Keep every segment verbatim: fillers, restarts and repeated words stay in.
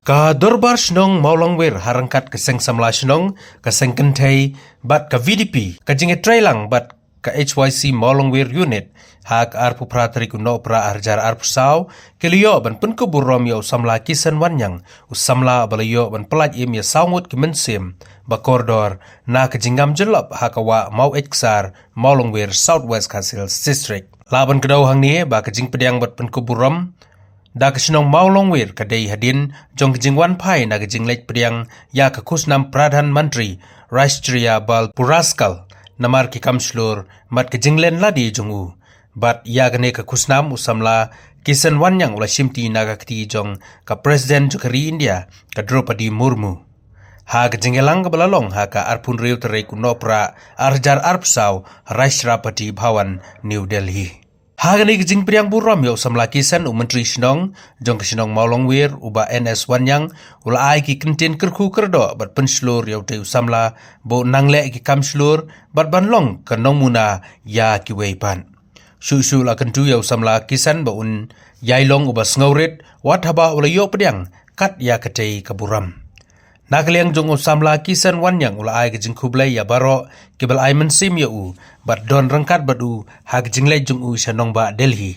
Ka Dorbar Shnong Mawlongwir ha ryngkat ka Seng Samla Shnong, ka Seng Kynthei bad ka V D P, ka jingïatreilang bad ka H Y C Mawlongwir Unit ha ka arphew phra tarik u Nohprah ar hajar arphew saw, ki la ïoh ban pynkupburom ïa u samla Kisan Wanniang, u samla ba la ïoh ban pyllait im ïa saw ngut ki mynsiem ba kordor na ka jingngam jyllop ha ka wah Maweit Ksar, Mawlongwir, South West Khasi Hills District. Lah ban kdew hangne ba ka jingpdiang bad pynkupburom da ka shnong Mawlongwir ka dei hadien jong ka jingwan phai na ka jingleit pdiang ïa ka khusnam Pradhan Mantri Rashtriya Bal Puraskar namar ki kam shlur bad ka jinglen lade jong u. Bad ïa kane ka khusnam u samla Kisan Wanniang u la shimti na ka kti jong ka President jong ka ri India, ka Draupadi Murmu, ha ka jingïalang kaba la long ha ka arphew hynriew tarik u Nohprah ar hajar arphew saw, Rashtrapati Bhavan, New Delhi. Ha kane ka jingpdiang burom ïa u samla Kisan, u Myntri Shnong jong ka shnong Mawlongwir, u Bah N S Wanniang, u la ai ki kyntien kyrkhu kyrdoh bad pynshlur ïa utei u samla ba un nang leh ki kam shlur bad ban long ka nongmuna ïa kiwei pat. Shuh shuh la kyntu ïa u samla Kisan ba un ïai long uba sngewrit wat haba u la ïoh pdiang kat ïa katei ka burom. Na ka liang jong u samla Kisan Wanniang u la ai ka jingkhublei ïa baroh kiba la ai mynsiem ïa u bad don ryngkat bad u ha ka jingleit jong u sha nongbah Delhi.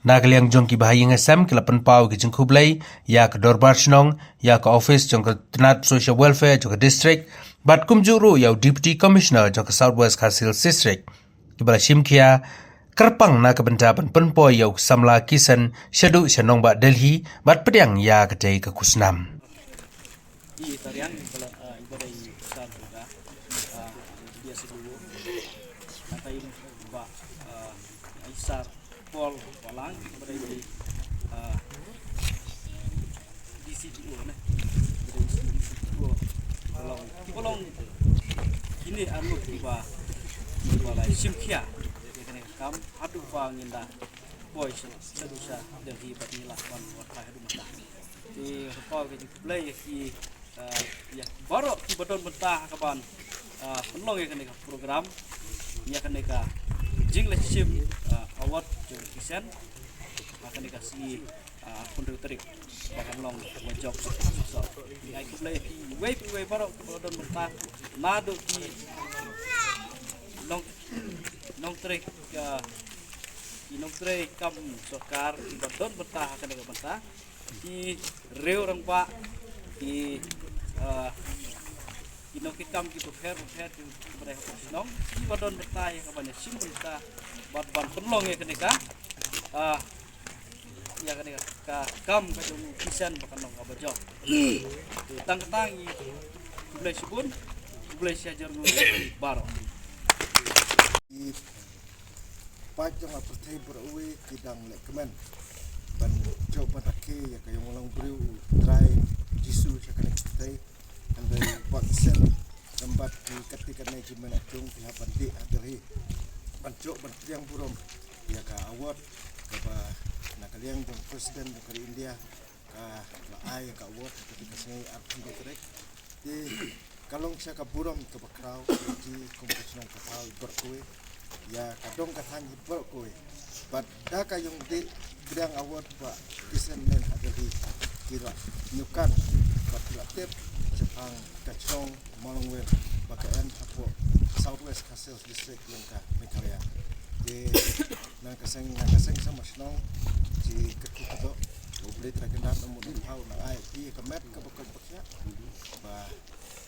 Na ka liang jong kiba ha ïing ha sem ki la pynpaw ka jingkhublei ïa ka Dorbar Shnong, ïa ka office jong ka tnat Social Welfare jong ka district, bad kumjuh ruh ïa u Deputy Commissioner jong ka South West Khasi Hills District, kiba la shim khia kyrpang na ka bynta ban pynpoi ïa u samla Kisan shaduh sha nongbah Delhi bad pdiang ïa katei ka khusnam. I tariang i bala, ah, i bala i sar buga, ah, dia seduo. Kata i ba, ah, i sar Paul Walang, i bala i, ah, D C P O ne. I bala i D C P O. Balong, balong. Ini anu kiba, kiba la shim khia. Kene kam hadu pa nginda. Poi sha, sha, sha Delhi bad ngi lah ban wat phai haduh mynta. Te ka por ka jingkhublei ïa ki, ah, ïa baroh kiba don bynta ha kaban, ah, pynlong ïa kane ka program, ïa kane ka jingleit shim, ah, award jong Kisan ha kane ka sngi, ah, arphew hynriew tarik ba kan long wajop. So, ngi ai khublei ïa kiwei kiwei baroh kiba don bynta naduh ki nong, nongtrei, ah, ki nongtrei kam sorkar kiba don bynta ha kane ka bynta, ki riew rangbah, ki, ah, ki nongtrei kam kiba pher bapher kiba dei ha shnong, kiba don bynta ïa kaban ïashim bynta bad ban pynlong ïa kane ka, ah, ïa kane ka kam ka jong u Kisan ba kan long kaba jop. Te tang katne ngi khublei shibun, khublei shihajar nguh baroh. Paid jong ka pyrthei baroh kawei ki dang leh kmen ban jop ban rakhe ïa ka ïong u nongbriew u Trai Jisu sha kane ka pyrthei. Hynrei ba ki seng, nambat ki katei katne ki mena jong ki hap ban dih ha Delhi ban jop ban pdiang burom ïa ka award kaba na ka liang jong President jong ka ri India ka la ai ïa ka award ha katei ka sngi arphew hynriew tarik. Te ka long sha ka burom kaba khraw ïa ki kum ka shnong ka thaw baroh kawei, ïa ka dong ka thaiñ baroh kawei. Bad da ka ïong dih pdiang award ba ki seng nen ha Delhi ki la ñiewkam bad ki la tip shaphang ka shnong Mawlongwir ba ka em hapoh South West Khasi Hills District jong ka Meghalaya. Te na ka seng, na ka seng samla shnong, ki kyrkhu kyrdoh, U Blei Trai Kynrad Nongbuh Nongthaw un ai ïa phi ïa ka met kaba koit ba khiah ba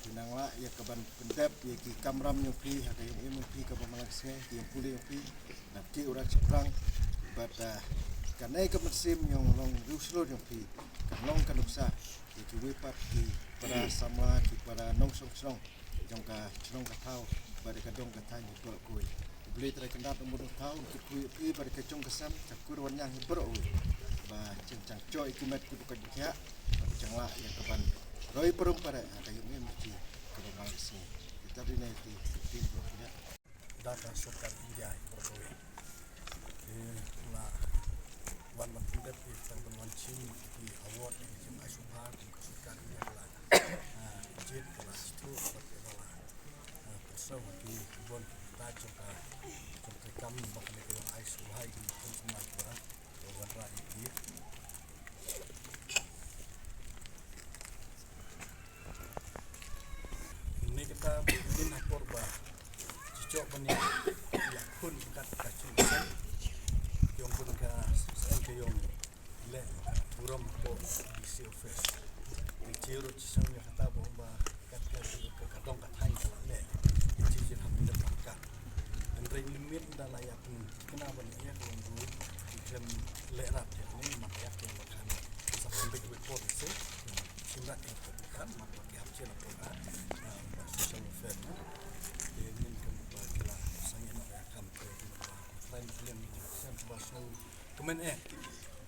phin nang lah ïa kaban pyndep ïa ki kamram jong phi ha ka ïong im jong phi kaba man la ka sngi, ki ïong pule jong phi na ki u rat shaphrang. Bad, ah, kane ka mynsiem ïong long riewshlur jong phi kan long ka nuksa ïa kiwei pat ki para samla, ki para nongshong shnong jong ka shnong ka thaw bad ka dong ka thaiñ baroh kawei. U Blei Trai Kynrad Nongbuh Nongthaw un kyrkhu ïa phi bad ka jong ka sem, ka kur wan ïang hi baroh kawei. Ba kin chang jooh ïa ki met kiba koit ba khiah, ba kin chang lah ïa kaban roi parom para ha ka ïong im jong phi kaba man la ka sngi. Ïa kata dei na ïa ki ktien baroh kawei. Da ka sorkar India hi baroh kawei. Te la wan ban pyndep ïa ka ban wan shim ïa ki award ïa ki jingaisobha kum ka sorkar India la, ah, jied ka la sdang bad ka la, ah, pynsaw ïa ki bun ki jong ka, jong ka kam ba kane ka wan aisobha ïa ki khun samla kiba wanrah ïa ki. Min ha por ba chi chok ban ïa ïa khun kat ka chi sen yong bun ka sen ka yong le burom ko D C office. Ni chi ru chi sang ïa kata ba ong ba kat ka ka dong ka thaiñ ka la le. Chi chi hap ni ka. Hynrei limit da la ïa pun kena ban ïa ko ndu ki khlem le rat ïa ni ma ïa ko ba kan sa pun big report se. Sim rat ïa ko kan ma ki hap chi la ko ka. Ba social welfare na. Te nin ka ba ki la sang ïa no ïa kam ko ba. Trai ma khlem ni sen ba so. Kmen eh.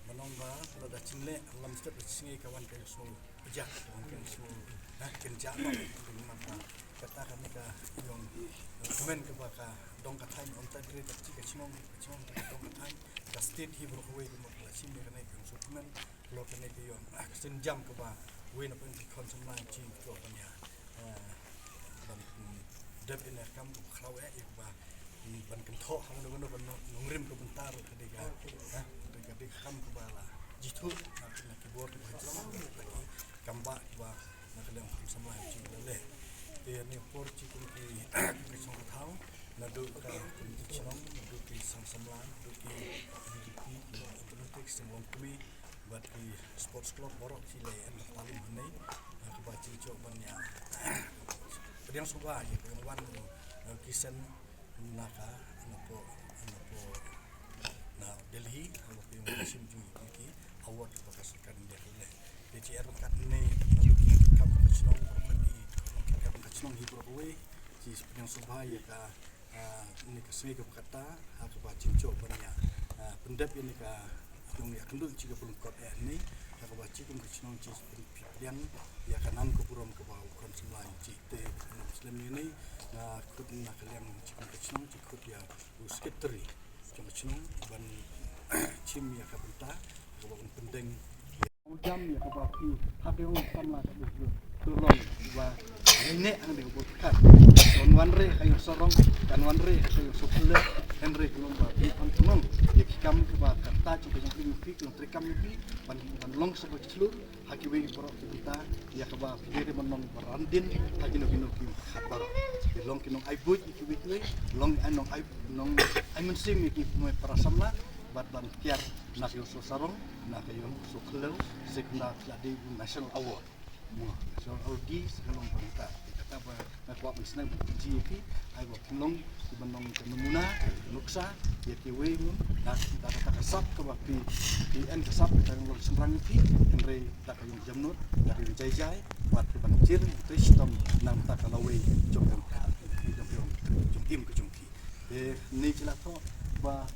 Manong ba la da chin le lam step da chin ka wan ka so. Ja, wan ka so. Ha kin ja no. Kin ma ba. Kata ka ni ka yong. Kmen ka ba ka dong ka thaiñ on ta dre ta chi ka chnong ka chnong ka dong ka thaiñ. Ka state hi bro ko wei ka ma ka la chin ka ni ka so kmen. Lo ka ni ka yong. Ah, ka sin jam ka ba wei na pen ki khon samla chi ko ban ïa. Eh, ban, mm, dep ïa ka kam ka khraw eh ïa ka ba, mm, ban kynthoh ha kano kano ban nong, nongrim ka bynta ruh ka dei ka, eh, ka dei ka kam ka ba la jithuh na, na ki bor ki ba ha jrong, na ki kam ba ki ba na ka liang khun samla chi la leh. Te ne por chi kum ki, ki song ka thaw, naduh ka komiti chnong, naduh ki song samla, naduh ki V D P, ki politics, ki longkmie, bad ki sports club baroh ki leh en talum hangne, eh, kaba chi chok ban ïa. Pdiang suba ïa ka wan, eh, ki sen na ka, na po, na po, na Delhi, na po ïa ka sim jong ki award ba ka sorkar India ka leh. Te chi er kat ne, na ki kam ka chnong, ki kam ka chnong hi bro wei, chi pdiang suba ïa ka Ah, ni ka sngi kaba kata, ha kaba chin chok ban ïa. Ah, pyndep ïa ni ka jong ïa kynduh chi ka bun kot eh ni, ha kaba chi kum ka chnong chi pyn-, pyn-, pdiang ïa ka nam ka burom kaba u khon samla chi te nam slem ïa ni, na khut na ka liang chi kum ka chnong chi khut ïa u secretary jong ka chnong ban chim ïa ka bynta, kaba un pyndeng Jam ïa kaba phi ha ka yong samla ka dei tu long ba ngai ne ang dei ka bot ka. Kan wan re ha ka yong sarong, kan wan re ha ka yong sokle, hynrei ka long ba phi am tu long ïa ki kam kaba kata chu ka jong phi, phi ka long tre kam ïa phi ban ban long sa ba chlur ha ki wei baroh ki bynta ïa kaba phi dei ban long ba ran din ha kino kino ki khat baroh. Ki long ki nong ai buit ïa ki wei ki wei, long ai nong ai nong ai mynsiem ïa ki para samla bad ban kiar na ka yong so sarong, na ka yong so khlem, se kunda la dei National Award. Mo, National Award gi se ka long panta. Kata ba na kwah ban sneng ban ji ki, ai ba pynlong, ki ban long ka namuna, nuksa, ïa ki wei mun, na, na kata ka sap kaba phi, phi en ka sap, ka long shynrang phi, hynrei da ka yong jamnut, da ka yong jai jai, wat ki ban jir, tri shitom, na kata ka lawei, jong ka, jong ka, jong im ka jong phi. Eh, ni chi la thoh, ba,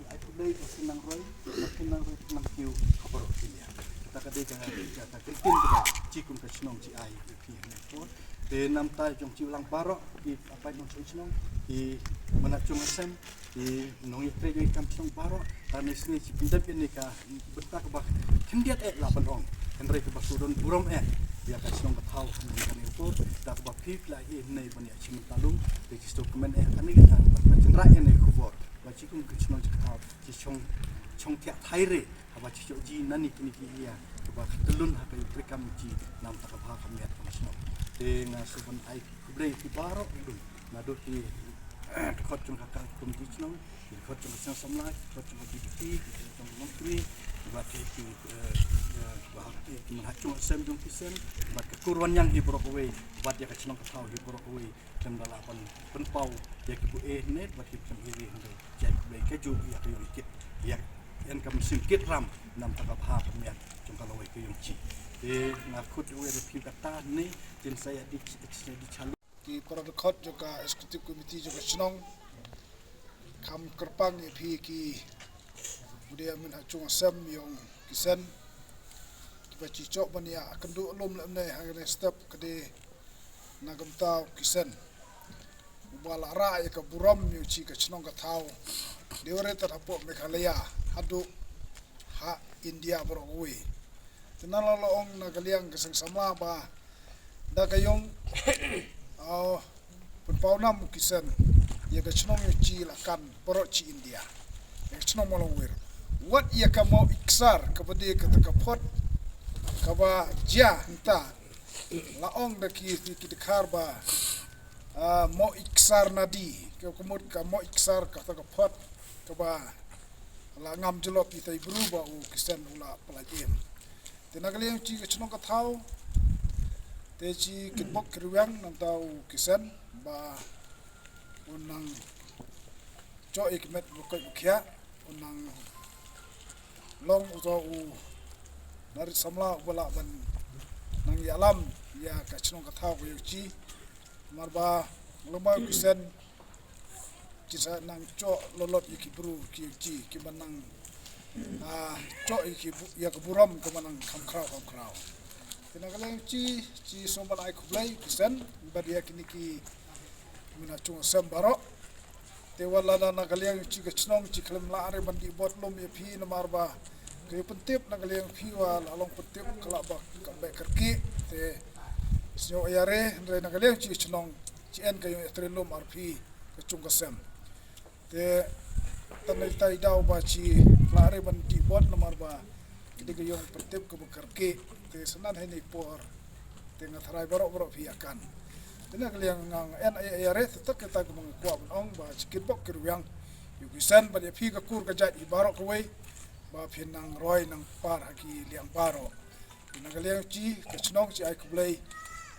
Ai khublei ba phin nang roi, ba phin nang roi, phin nang kiew ha baroh ki liang. Kata ka dei ka, ka, ka kyntien kaba chi kum ka chnong chi ai ïa phi ha kane ka por. Te namta jong chi u lang baroh ki paid nongshong chnong, ki mena jong ka sem, ki nongïatrei jong ki kam chnong baroh, ta ne sne chi pyndep ïa ne ka bynta kaba khyndiat eh lah ban ong. Hynrei kaba shu don burom eh ïa ka chnong ka thaw ha kane ka por, da kaba phi phi la ïa ne ban ïa chimbynta lum, te chi shu kmen eh ha kane ka thaw ba jynrah ïa ne ka khubor. Ba chi kum ka chnong chi ka thaw, chi chong, chong thiah thai re, haba chi chok ji nani kini ki ïa, kaba ka tylun ha ka ïa trei kam chi, namta ka bha ka miat ka chnong. Te nga shu ban ai khublei ki baroh ki lum, naduh ki, eh, dkhot jong ka ka komiti chnong, ki dkhot jong ka seng samla, ki dkhot jong ka D P T, ki dkhot jong ka montri, bad ki, ki, eh, eh, bad ki, ki myrhai jong ka sem jong ki sem, bad ka kur wan ïang hi baroh kawei, bad ïa ka chnong ka thaw hi baroh kawei, Khlem da lah ban pynpaw ïa ki buh eh ne bad ki pynpaw ïa ki hynrei ïa ki buh eh ka ju ïa ka yong kit ïa en ka mynsiem kit ram namta ka bha ka miat jong ka lawei ka yong chi. Te nga khut ïa u ïa phi kata ne tin sa ïa di sa ïa di chalu. Ki para dkhot jong ka executive committee jong ka chnong. Kham kyrpang ïa phi ki u dei min ha chung sem yong ki sen. Kiba chi chok ban ïa kynduh lum lem ne ha ne step ka dei na ka bynta u Kisen. Uba la rah ïa ka burom ïa u chi ka chnong ka thaw. Dei u re tat hapoh Meghalaya haduh ha India baroh kawei. Te na la la ong na ka liang ka seng samla ba da ka yong, ah, pynpaw nam u Kisen ïa ka chnong ïa u chi la kan baroh chi India. Ïa ka chnong Mawlongwir. Wat ïa ka Maw Iksar kaba dei kata ka phot kaba jia hynta. La ong da ki, ki, ki dkhar ba Ah, Mo Iksar Nadi, ka kumut ka Mo Iksar, kata ka phot kaba la ngam jyllop ïa itai i bru ba u Kisen u la pynlait im. Te na ka liang chi ka chnong ka thaw, te chi kitbok kyrwiang nangta u Kisen ba u nang choh ïa ki met ba koit ba khiah, u nang long uto u narit samla uba lah ban nang ïalam ïa ka chnong ka thaw ka ïa u chi. Namar ba lymai u Kisen chi sa nang choh lolot ïa ki bru ki ïa u chi, kiba nang, ah, choh ïa ki bu-, ïa ka burom kaba nang kham khraw kham khraw. Te na ka liang chi, chi sngewbha ban ai khublei u Kisen bad ïa kine ki mena chung sem baroh. Te wat la na ka liang chi ka chnong chi khlem lah re ban dih bot lum ïa phi namar ba ka ïa pyntip na ka liang phi wa la long pyntip ka lah ba ka beh kyrkieh. Te sñiaw ïa re hynrei na ka liang chi ka chnong chi en ka ïa trei lum ar phi ka chung ka sem. Te tang ita i daw ba chi lah re ban dih bot namar ba ki dei ka ïong pyntip kaba kyrkieh. Te sa nan hynne i por te nga tharai baroh baroh phi ïa kan. Te na ka liang nga en ïa re te tak kita kaba nga kwah ban ong ba chi kitbok kyrwiang ïa u Kisen bad ïa phi ka kur ka jait hi baroh kawei ba phi nang roi nang par ha ki liang baroh. Te na ka liang chi ka chnong chi ai khublei,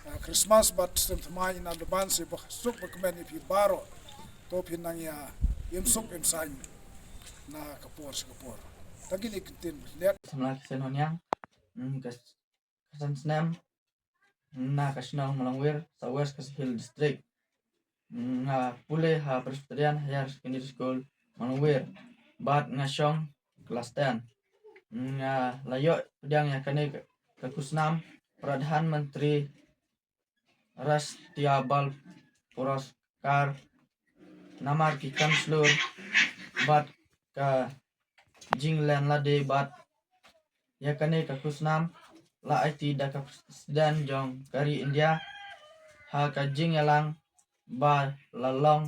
ah, Christmas bad snem thymmai in advance ba suk ba kmen ïa phi baroh. To phi nang ïa im suk im saiñ na ka por sha ka por. Tang kine ki ktien ba leh. Samla Kisen Honiang, mm, ka, ka san snem, na ka shnong Malongwir, South West Khasi Hills District. Nga pule ha Presbyterian Higher Secondary School Malongwir bad nga shong klas ten. Nga la ïoh pdiang ïa kane ka, ka khusnam Pradhan Mantri Rashtriya Bal Puraskar namar ki kam shlur bad ka jinglen lade bad ïa kane ka khusnam la aiti da ka President jong ka ri India ha ka jingïalang ba la long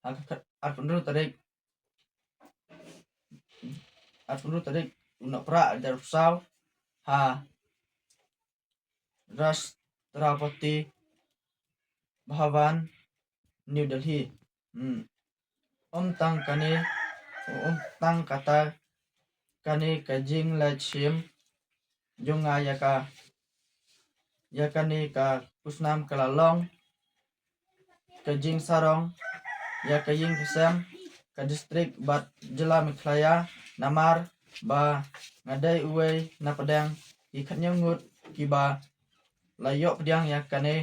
ha ka arphew hynriew tarik, arphew hynriew tarik u Nohprah arhajar arphew saw ha Rashtrapati Bhavan, New Delhi. Hmm. Ym tang kane, ym tang kata kane ka jingleit shim jong nga ïa ka, ïa kane ka khusnam ka la long ka jingsarong ïa ka ïing ka sem, ka district bad jylla Meghalaya namar ba nga dei uwei na pdeng ki khatñiew ngut kiba la ïoh pdiang ïa kane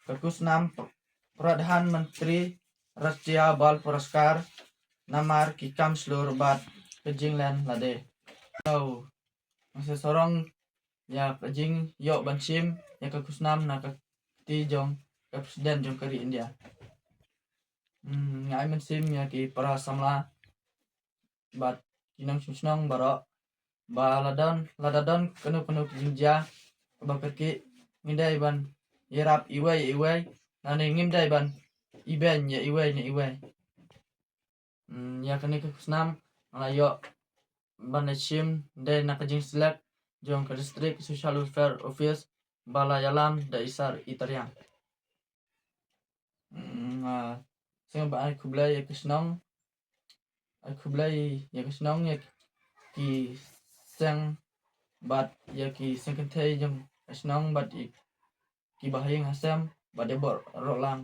ka khusnam Pradhan Mantri Rashtriya Bal Puraskar namar ki kam shlur bad ka jinglen lade. Nga sa sarong ïa ka jingïoh ban shim ïa ka khusnam na ka kti jong ka President jong ka ri India. Hmm, nga ai mynsiem ïa ki para samla bad ki nongshong shnong baroh ba la don, lada don kano kano ka jingjia kaba kyrkieh, ngim dei ban ïarap iwei ïa iwei, lane ngim dei ban ibeiñ ïa iwei na iwei. Hmm, ïa kane ka khusnam nga la ïoh ban leit shim dei na ka jingselect jong ka District Social Welfare Office ba la ïalam da i Sir Itariang. Hmm, nga sngewbha ai khublei ïa ka shnong, ai khublei ïa ka shnong, ïa ki seng bad ïa ki seng kynthei jong ka shnong bad ïa ki bahaïing hasem bad ïa baroh lang.